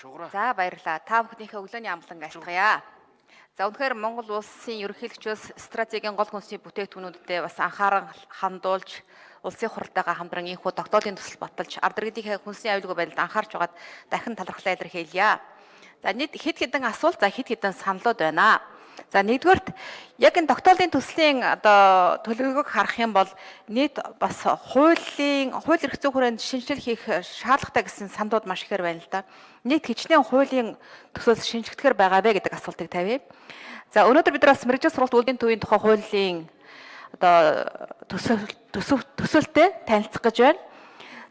Шугара. За баярлалаа. Та бүхнийхээ өглөөний амгалан айлтгая. За үнэхээр Монгол улсын ерөнхийлөгчөөс стратегийн гол хүнсний бүтээгдэхүүнүүдэд бас анхаарал хандуулж улсын хуралдаагаа хамтран ийхүү тогтоолын төсөл баталж ард иргэдийнхээ хүнсний аюулгүй байдалд анхаарч байгаад дахин талархлаа илэрхийлье. За нийт хэд хэдэн асуулт, за хэд хэдэн саналууд байна. За нэгдүгээрт яг энэ тогтоолын төслийн одоо төлөвлөгөөг харах юм бол нийт бас хуулийн хууль эрх зүйн хүрээнд шинжилэл хийх шаардлагатай гэсэн саналууд маш ихээр байна л да. Нийт хичнээн хуулийн төсөл шинжлэхээр байгаа вэ гэдэг асуултыг тавья. За өнөөдөр бид нар бас мэргэжил сургалт үйлдвэрлэлийн төвийн тухай хуулийн одоо төсөлтэй танилцах гэж байна.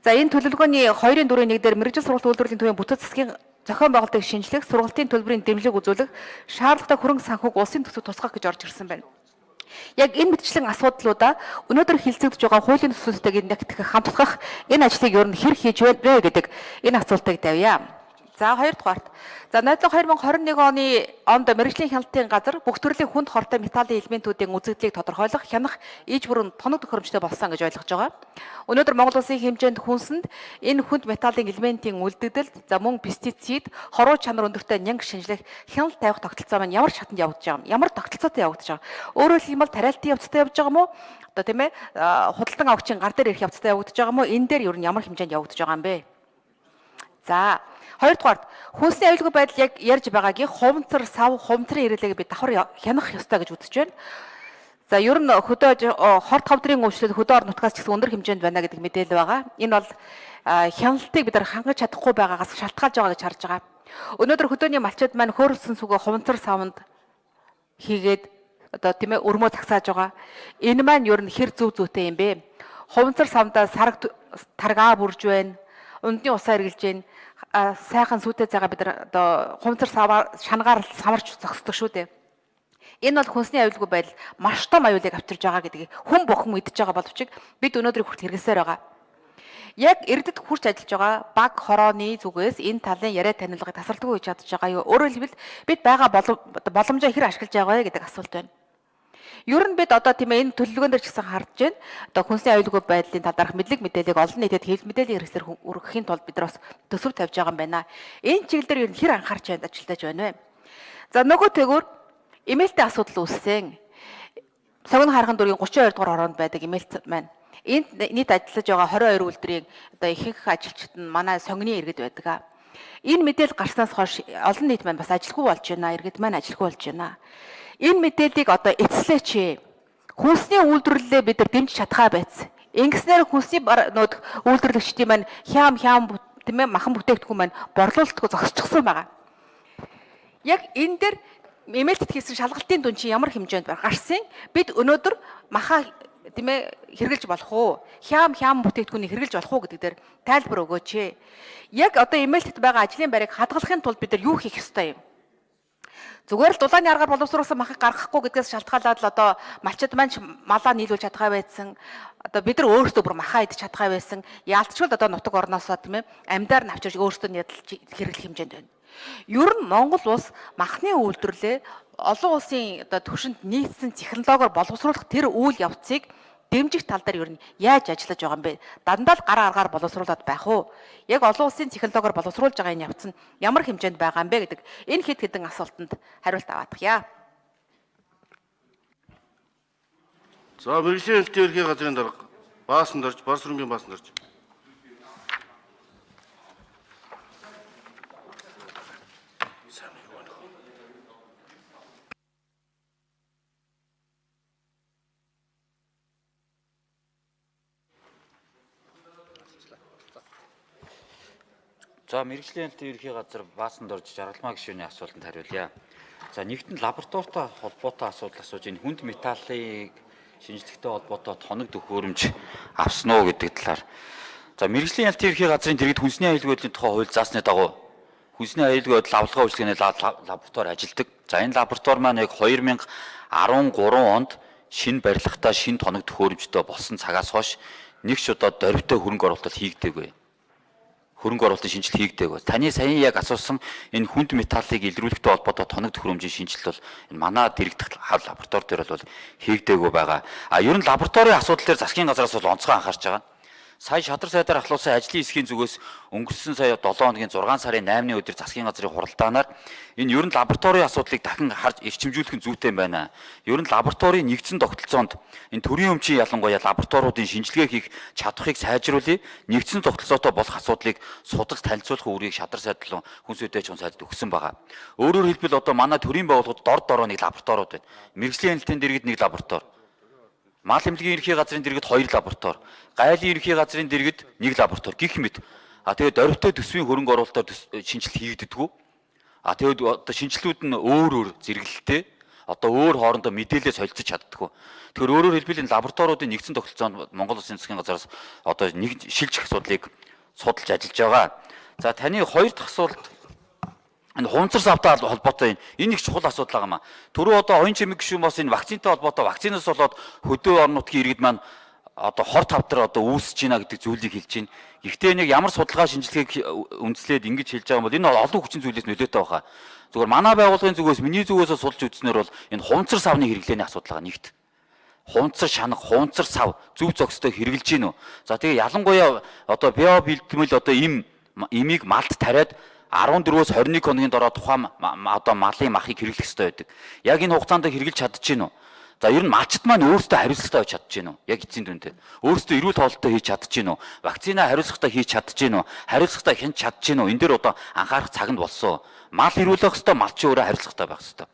За энэ төлөвлөгөөний 2-ын 4-ийн 1 дээр мэргэжил сургалт үйлдвэрлэлийн төвийн бүтэц засгийн зохион байгуулалтыг шинжлэх, сургалтын төлбөрийн дэмжлэг үзүүлэх, шаардлагатай хөрөнгө санхүүг улсын төсөв тусгах гэж орж ирсэн байна. Яг энэ мэтчлэн асуудлуудаа өнөөдөр хилцэгдэж байгаа хуулийн төсөлтэйг нэгтгэх, хамтлах энэ ажлыг ер нь хэр хийж вэ гэдэг энэ асуултыг тавья. За хоёрдугаарт. За нойлог 2021 оны онд мэргэжлийн хяналтын газар бүх төрлийн хүнд хортой металлын элементүүдийн үзэгдлийг тодорхойлох, хянах иж бүрэн тоног төхөөрөмжтэй болсон гэж ойлгож байгаа. Өнөөдөр Монгол улсын хэмжээнд хүнсэнд энэ хүнд металлын элементийн үлдэгдэлд, за мөн пестицид, хоруу чанар өндөртэй нянг шинжлэх, хяналт тавих тогтолцоо маань ямар шатанд явагдаж байгаа юм? Ямар тогтолцоотой явагдаж байгаа? Өөрөөр хэлбэл тариалтын явцтай явж байгаа юм уу? Одоо тийм худалдан авагчийн гар дээр ирэх явцтай явагдаж байгаа юм уу? Энэ дээр ер нь ямар хэмжээнд явагдаж байгаа юм бэ? За хоёрдугаарт хүнсний аюулгүй байдал яг ярьж байгаагийн хуванцар сав, хуванцрын хэрэглээг би давхар хянах ёстой гэж үзэж байна. За ер нь хөдөө хорт хавдрын өвчлөл хөдөө орон нутгаас ч гэсэн өндөр хэмжээнд байна гэдэг мэдээлэл байгаа. Энэ бол хяналтыг бид нар хангаж чадахгүй байгаагаас шалтгаалж байгаа гэж харж байгаа. Өнөөдөр хөдөөний малчид маань хөөрөлсөн сүгэ хуванцар савнд хийгээд одоо тийм өрмөө загсааж байгаа. Энэ маань ер нь хэр зөв зүйтэй юм бэ? Хуванцар савндаа сараг таргаа бүрж байна. Ундны усаа эргэлж байна. Сайхан сүйтэй цагаа бид нар одоо хуванцар саваар шангаар самарч зогсдог шүү дээ. Энэ бол хүнсний аюулгүй байдал маш том аюулыг авчирж байгаа гэдгийг хүн бүхэн мэдж байгаа боловч бид өнөөдрийг хүртэл хэрэгсээр байгаа. Яг эрдэд хурц ажиллаж байгаа баг хорооны зүгээс энэ талын яриа танилцлагыг тасралтгүй хийж чадж байгаа юу? Өөрөөр хэлбэл бид байгаа боломжоо хэр ашиглаж байгаа вэ гэдэг асуулт байна. Ер нь бид одоо тийм энэ төлөвлөгөөн дээр ч гэсэн харж байна. Одоо хүнсний аюулгүй байдлын талаарх мэдлэг мэдээллийг олон нийтэд хэвлэл мэдээллийн хэрэгслээр өргөхийн тулд бид нар бас төсөв тавьж байгаа юм байна. Энэ чиглэл дээр ер нь хэр анхаарч байна, ажиллаж байна вэ? За нөгөө тэгүр эмээлтэй асуудал үүссэн. Согино хархан дүүргийн 32 дугаар хороонд байдаг эмээлт маань. Энд нийт ажиллаж байгаа 22 үйлдвэрийн одоо ихэнх ажилчид нь манай сонгины иргэд байдаг. Энэ мэдээлэл гарснаас хойш олон нийт маань бас ажилгүй болж байна. Иргэд маань ажилгүй болж байна. Энэ мэдээллийг одоо эцэслээч. Хүнсний үйлдвэрлэлээ бид нар дэмжиж чадхаа байц. Ингэснээр хүнсний нүүд үйлдвэрлэгчдийн маань хям хям тийм махан бүтээгдэхүүн маань борлуулалтгүй зогсчихсон байгаа. Яг энэ дээр эмээлтэд хийсэн шалгалтын дүн чинь ямар хэмжээнд гарсан? Бид өнөөдөр маха тийм хэрэгжилж болох уу? Хям хям бүтээгдэхүүнийг хэрэгжилж болох уу гэдэг дээр тайлбар өгөөч. Яг одоо эмээлтэд байгаа ажлын байрыг хадгалахын тулд бид нар юу хийх ёстой юм? Зүгээр л дулааны аргаар боловсруулсан махыг гаргахгүй гэдгээс шалтгаалаад л одоо малчид маань малаа нийлүүлж чадхаа байсан. Одоо бид нар өөрсдөө бүр махаа идэж чадхаа байсан. Яалтчгүй л одоо нутаг орноосоо тийм амьдаар навчирч өөрсдөө ядалж хэрэглэх хэмжээнд байна. Ер нь Монгол улс махны үйлдвэрлэлээ олон улсын одоо түвшинд нийцсэн технологиор боловсруулах тэр үйл явцыг дэмжих тал дээр ер нь яаж ажиллаж байгаа юм бэ? Дандаа л гар аргаар боловсруулад байх уу? Яг олон улсын технологиор боловсруулж байгаа энэ явц нь ямар хэмжээнд байгаа юм бэ гэдэг энэ хэд хэдэн асуултанд хариулт аваадахъя. За мэргэжлийн хяналтын ерхий газрын дарга Баасан дорж, Барс өрнгийн Баасан дорж. За мэргэжлийн хяналтын ерхий газар Баасан дорж Жаргалмаа гишүүний асуултанд хариулъя. За нэгт нь лабораторитой холбоотой асуудал асууж энэ хүнд металлыг шинжлэхтэй холбоотой тоног төхөөрөмж авсан уу гэдэг талаар. За мэргэжлийн хяналтын ерхий газрын дэргэд хүнсний аюулгүй байдлын тухай хууль заасны дагуу хүнсний аюулгүй байдал авалгаа үйлчилгээний лаборатори ажилладаг. За энэ лаборатори маань яг 2013 онд шинэ барилгатай шинэ тоног төхөөрөмжтэй болсон цагаас хойш нэг ч удаа дорвитой хөрөнгө оруулалт хийгдээгүй. Хөрөнгө оруулалтын шинжилэл хийгдээгүй. Таны саяхан яг асуусан энэ хүнд металлыг илрүүлэхтэй холбоотой тоног төхөөрөмжийн шинжилэл бол энэ манай дэрэгдэх лаборатори дээр бол хийгдээгүй байгаа. А ер нь лабораторийн асуудал дээр засгийн газраас бол онцгой анхаарч байгаа. Сая шадар сайдаар ахлуулсан ажлын хэсгийн зүгээс өнгөрсөн сая 7 хоногийн 6 сарын 8-ны өдөр засгийн газрын хуралдаанаар энэ ер нь лабораторийн асуудлыг дахин харж эрчимжүүлэх нь зүйтэй юм байна. Ер нь лабораторийн нэгдсэн тогтолцоонд энэ төрийн өмчийн ялангуяа лабораториудын шинжилгээ хийх чадварыг сайжруулъя. Нэгдсэн тогтолцоотой болох асуудлыг судалж танилцуулах үүргийг шадар сайд болон хүнс хөдөө аж ахуйн сайдад өгсөн байгаа. Өөрөөр хэлбэл одоо манай төрийн байгууллагууд дор дороо нэг лабораториуд байна. Мэргэжлийн хяналтын дэргэд нэг лаборатори. Мал эмнэлгийн ерөнхий газрын дэргэд 2 лаборатори, гайлын ерөнхий газрын дэргэд 1 лаборатори гэх мэт. А тэгээд дөрвтэй төсвийн хөрөнгө оруулалтаар шинжилэл хийгддэггүй. А тэгээд одоо шинжилүүд нь өөр өөр зэрэглэлтэй. Одоо өөр хоорондоо мэдээлэл солилцож чаддаггүй. Тэгэхээр өөрөөр хэлбэл энэ лабораториудын нэгдсэн тогтолцоонд Монгол Улсын засгийн газараас одоо нэг шилжих асуудлыг судалж ажиллаж байгаа. За таны хоёр дахь асуулт энэ хунцар савтай холбоотой энэ их чухал асуудал байгаа маа. Түрүү одоо оюун чимэг гишүүн бас энэ вакцинтай холбоотой вакцинаас болоод хөдөө орон нутгийн иргэд маань одоо хор тавдар одоо үүсэж байна гэдэг зүйлийг хэлж байна. Гэхдээ нэг ямар судалгаа шинжилгээг үндэслээд ингэж хэлж байгаа юм бол энэ олон хүчин зүйлээс нөлөөтэй байгаа. Зүгээр манай байгууллагын зүгээс миний зүгээс судалж үзснээр бол энэ хунцар савны хэрэглээний асуудал байгаа нэгт. Хунцар шанах, хунцар сав зөв зохистой хэрэглэж гин үү. За тэгээ ялангуяа одоо био бэлтгэл одоо им имийг малт тариад 14-өөс 21 хоногийн дараа тухайн одоо малын махыг хэрэглэх ёстой байдаг. Яг энэ хугацаанд хэрэглэж чадчих гин үү? За ер нь малчид маань өөрсдөө хариуцлагатай байж чадчих гин үү? Яг эцсийн дүндээ. Өөрсдөө эрүүл хоолтой хийж чадчих гин үү? Вакцина хариуцлагатай хийж чадчих гин үү? Хариуцлагатай хянч чадчих гин үү? Энэ дээр одоо анхаарах цаг нь болсон. Мал эрүүл байх ёстой, малчин өөрөө хариуцлагатай байх ёстой.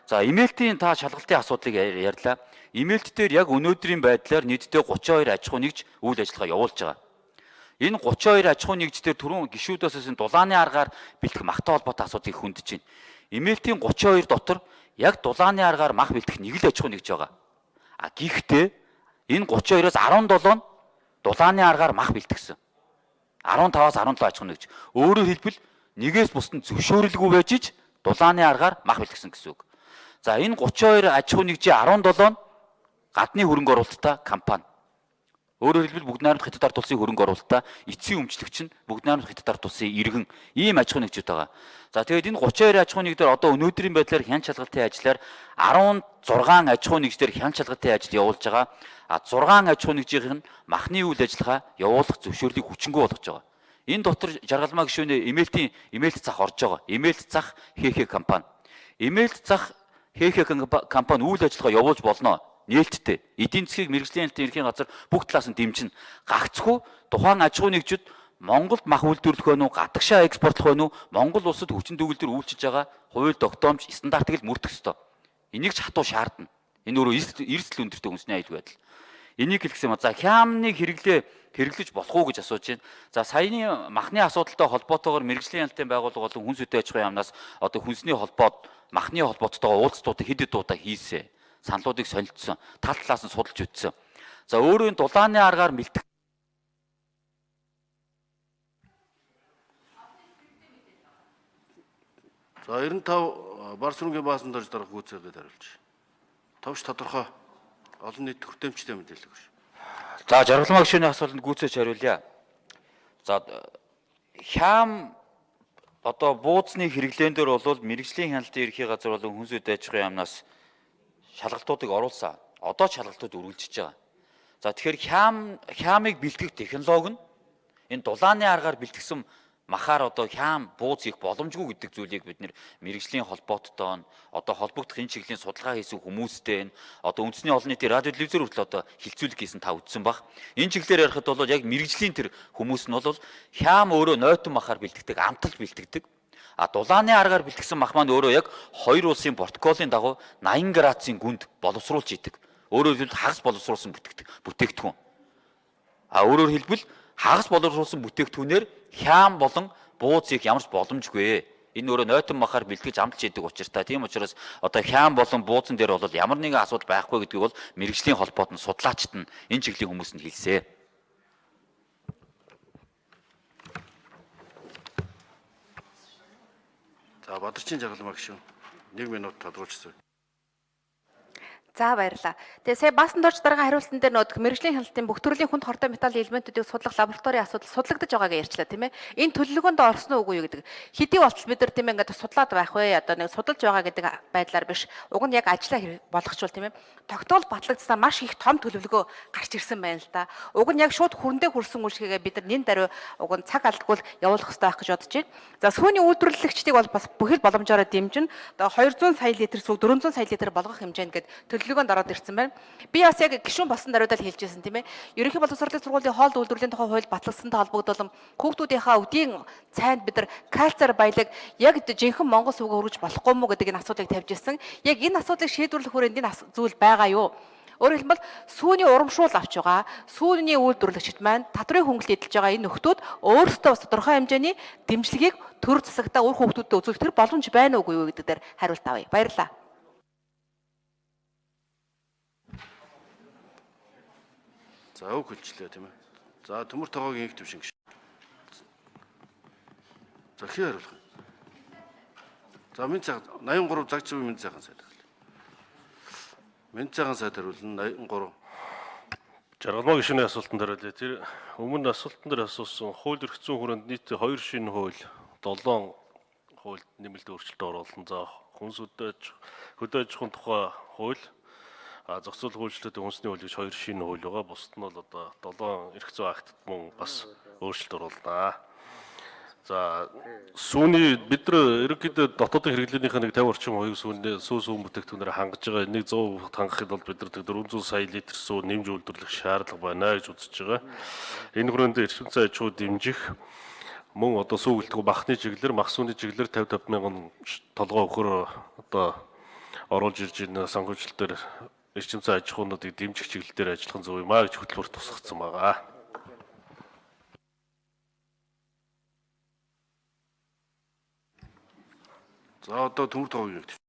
За имэйлтийн та шалгалтын асуудлыг ярьлаа. Имэйлт дээр яг өнөөдрийн байдлаар нийтдээ 32 аж ахуй нэгж үйл ажиллагаа явуулж байгаа. Энэ 32 аж ахуйн нэгждэр түрүүн гишүүдээс энэ дулааны аргаар бэлтгэх махтай холбоотой асуудлыг хөндөж байна. Эмээлтийн 32 дотор яг дулааны аргаар мах бэлтгэх нэг л аж ахуйн нэгж байгаа. А гэхдээ энэ 32-оос 17 нь дулааны аргаар мах бэлтгэсэн. 15-аас 17 аж ахуйн нэгж. Өөрөөр хэлбэл нэгээс бусд нь зөвшөөрөлгүй байж ич дулааны аргаар мах бэлтгэсэн гэсэн үг. За энэ 32 аж ахуйн нэгжийн 17 нь гадны хөрөнгө оруулалттай компани. Өөрөөр хэлбэл бүгд найрамдах Хятад ард улсын хөрөнгө оруулалтаа эцсийн өмчлөгч нь бүгд найрамдах Хятад ард улсын иргэн ийм аж ахуйн нэгжүүд байгаа. За тэгээд энэ 32 аж ахуйн нэгдээр одоо өнөөдрийн байдлаар хяналт шалгалтын ажлаар 16 аж ахуйн нэгждэр хяналт шалгалтын ажил явуулж байгаа. А 6 аж ахуйн нэгжийнх нь махны үйл ажиллагаа явуулах зөвшөөрлийг хүчингүй болгож байгаа. Энэ дотор Жаргалмаа гишүүний эмээлт зах орж байгаа. Эмээлт зах ХХ компани. Эмээлт зах ХХ компани үйл ажиллагаа явуулж болно. Нээлттэй. Эдийн засгийг мэргэжлийн хяналтын ерөнхий газар бүх талаас нь дэмжинэ. Гагцхүү тухайн аж ахуйн нэгжүүд Монголд мах үйлдвэрлэх байна уу, гадагшаа экспортлох байна уу, Монгол улсад хүчин төгөлдөр үйлчилж байгаа хууль тогтоомж стандартыг л мөрдөх ёстой. Энийг ч хатуу шаардна. Энэ өөрөө эрсдэл өндөртэй үндэсний аюулгүй байдал. Энийг хэлсэн юм. За хямны хэрэглэж болох уу гэж асууж байна. За саяны махны асуудалтай холбоотойгоор мэргэжлийн хяналтын байгууллага болон хүнс хөдөө аж ахуйн яамнаас одоо хүнсний холбоод махны холбооттойгоо уулзалтуудыг хэд хэд удаа хийсэн. Саналуудыг солилцсон, тал талаас нь судалж үзсэн. За өөрөө энэ дулааны аргаар мэлтэх За 95 Барс сүрэнгийн баасан дорж дарга гүйцээгээд хариулж. Товч тодорхой олон нийт хүртээмжтэй мэдээлэл өгш. За Жаргалмаа гишүүний асуултанд гүйцээж хариулъя. За хям одоо бууцны хэрэглээн дээр бол мэргэжлийн хяналтын ерөнхий газар болон хүнс хөдөө аж ахуйн яамнаас шалгалтуудыг оруулсан. Одоо ч шалгалтууд үргэлжиж байгаа. За тэгэхээр хямыг бэлтгэх технологи нь энэ дулааны аргаар бэлтгэсэн махаар одоо хям бууз хийх боломжгүй гэдэг зүйлийг бид нэр мэргэжлийн холбооттой нь одоо холбогдох энэ чиглэлийн судалгаа хийсэн хүмүүстэй нь одоо үндэсний олон нийтийн радио телевизээр хүртэл одоо хилцүүлэг хийсэн та үзсэн баг. Энэ чиглэлээр ярихад бол яг мэргэжлийн тэр хүмүүс нь бол хям өөрөө нойтон махаар бэлтгэдэг, амталж бэлтгэдэг. А дулааны аргаар бэлтгэсэн мах маань өөрөө яг хоёр улсын протоколын дагуу 80 градусын гүнд боловсруулж идэг. Өөрөөр хэлбэл хагас боловсруулсан бүтээгдэхүүн. А өөрөөр хэлбэл хагас боловсруулсан бүтээгдэхүүнээр хям болон бууз хийх ямар ч боломжгүй. Энэ өөрөө нойтон махаар бэлтгэж амталж идэг учиртай. Тийм учраас одоо хям болон бууцан дээр бол ямар нэгэн асуудал байхгүй гэдгийг бол мэргэжлийн холбоот нь судлаачид нь энэ чиглэлийн хүмүүс нь хэлсэ. За Бадарчин Жаргалмаа гишүүн 1 минут тодруулчихсан. За, баярлалаа. Тэгээ сая Баасан дорж даргын хариултан дээр нөөх мэрэгжлийн хяналтын бүх төрлийн хүнд хортой металл элементүүдийг судлах лабораторийн асуудал судлагдаж байгааг ярьчлаа, тийм ээ. Энэ төлөвлөгөөнд орсон уу, үгүй юу гэдэг. Хэдий болтол бид нар, тийм ээ, ингээд судлаад байх вэ? Одоо нэг судалж байгаа гэдэг байдлаар биш. Уг нь яг ажиллаа болгочвол, тийм ээ. Тогтоол батлагдсанаа маш их том төлөвлөгөө гарч ирсэн байна л да. Уг нь яг шууд хүрэндээ хүрсэн үйлчлэгээ бид нар нэн даруй уг нь цаг алдгүй явуулах хэрэгтэй байх гэж бодож байна. За, сүүний үйлдвэрлэгчдийг бол бас бүхэл боломжоор дэмжин. Одоо 200 сая литр сүг 400 сая литр болгох хэмжээнд гээд төлөвлөгөөнд ороод ирсэн байна. Би бас яг гишүүн болсон даруйдаа л хэлж байсан, тийм ээ. Ерөнхий боловсролын сургуулийн хоол үйлдвэрлэлийн тухай хууль батлагдсантай холбогдуулан хүүхдүүдийнхаа өдийн цайнд бид нар кальцаар баялаг яг жинхэнэ монгол сүгэ өргөж болохгүй мүү гэдэг энэ асуудлыг тавьж ирсэн. Яг энэ асуудлыг шийдвэрлэх хүрээнд энэ зүйл байгаа юу? Өөрөөр хэлбэл, сүүний урамшуул авч байгаа, сүүний үйлдвэрлэгчид маань, татврын хөнгөлт эдэлж байгаа энэ нөхдүүд өөрсдөө бас тодорхой хэмжээний дэмжлэгийг төр засагтаа, үр хүүхдүүдэд үзүүлэх тэр боломж байна уугүй юу гэдэг дээр хариулт авъя. Баярлалаа. За, үг хэлчлээ, тийм ээ. За, Төмөр тогоогийн их төвшин гişүн. За, хий хариулах юм? За, Мэнд сайхан 83 загч Мэнд сайхан сайд хариулна. Мэнд сайхан сайд хариулна 83. Жаргалмаа гишүүний асуултанд хариулъя. Тэр өмнө асуултан дээр асуусан хууль эрх зүйн хүрээнд нийт 2 шинэ хууль, 7 хуульд нэмэлт өөрчлөлт оруулсан. За, хүнс хөдөө аж ахуйн тухай хууль, зохицуулах үйлчлэлтийн үндэсний хууль гэж 2 шинэ хууль байгаа. Бусд нь бол одоо 7 эрх зүйн актад мөн бас өөрчлөлт оруулнаа. За, сүүний бид нар ерөнхийдөө дотоодын хэрэглээнийхээ нэг 50 орчим хувийг сүүний сүү сүүн бүтээгдэхүүнээр хангаж байгаа. Энийг 100% хангахад бол бид нар 400 сая литр сүү нэмж үйлдвэрлэх шаардлага байна гэж үзэж байгаа. Энэ хүрээнд эрчим цай аж ахуй дэмжих мөн одоо сүү гэлтгүй махны чиглэлээр, мах сүүний чиглэлээр 50 50 мянган толгой өхөр одоо оруулж ирж энэ санхүүжилтээр эрчим цай аж ахуйнуудыг дэмжих чиглэл дээр ажиллах нь зөв юм а гэж хөтөлбөр тусгацсан байгаа. За, одоо Төмөр тогоогийн их